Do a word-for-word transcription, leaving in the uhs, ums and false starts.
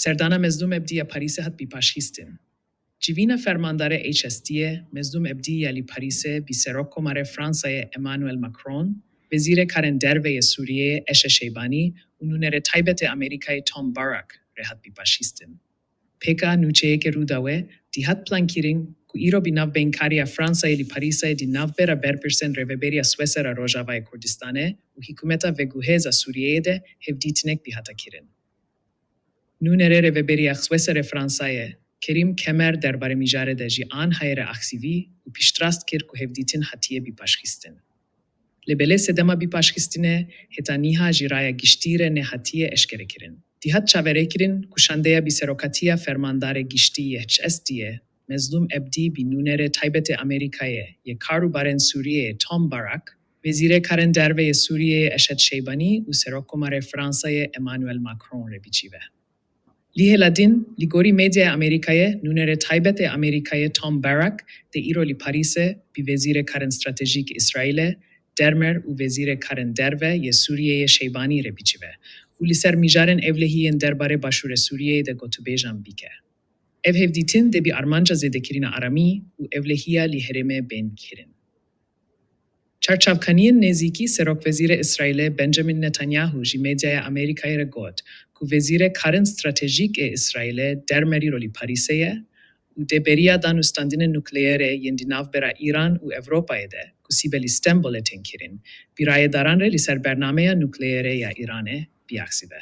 Serdana Mezlûm Ebdî ya Parîsê hat bîpaşxistin. Civîna fermandare H S T yê, Mezlûm Ebdî ya li Parîsê bi Serokkomarê Fransayê Emmanuel Macron, Wezîrê Karên Derve yê Sûriyeyê Eşe Şeybanî û nûnerê taybet ê Amerîkayê Tom Barrack re hat bîpaşxistin. Pêka nûçeyeke Rûdawê dî hat plankirin ku îro bi navbeynkariya Fransayê li Parîsê di navbera berpirsên Rêveberiya Swêsera Rojavayê Kurdistanê û hikûmeta veguhêz a Sûriyeyê de hevdîtinek bihata kirin. Nûnerê Rêveberiya Swêserê Fransayê Kerîm Kemer derbarê mijarê de ji Anhayê re axivî û piştrast kir ku hevdîtin hatiye bîpaşxistin. Lê belê sedema bîpaşxistinê heta nîha ji raya giştî re nehatiye eşkerekirin. Dî hat çaverêkirin ku şandeya bi serokatiya fermandarê giştî yê H S T yê, Mezlûm Ebdî bi nûnerê taybet ê Amerîkayê yê kar û barên Sûriyeyê Tom Barrack, Wezîrê Karên Derve yê Sûriyeyê Eşet Şeybanî û Serokkomarê Fransayê Emmanuel Macron re biçîve. Li hêla din, li gorî medyaya Amerîkayê, nûnerê taybet ê Amerîkayê Tom Barrack tê îro li Parîsê bi Wezîrê Karên Stratejîk Îsraîlê Dermer û Wezîrê Karên Derve yê Sûriyeyê Şeybanî re biçive û li ser mijarên ewlehî yên derbarê Başûrê Sûriyeyê de gotûbêjan bike. Ev hevdîtin dê bi armanca zêdekirina aramî û ewlehiya li herêmê bên kirin. Çarçavkaniyên nêzîkî Serokwezîrê Îsraîlê Benjamin Netanyahu ji medyaya Amerîkayê re got ku Wezîrê Karên Stratejîk ê Îsraîlê Dermer îro li Parîsê ye û dê beriya danûstandinên nukleerê yên di navbera Îran û Ewropayê de ku sîbe li Stenbolê tên kirin, bi rayedaran re li ser bernameya nukleerê ya Îranê biaxive.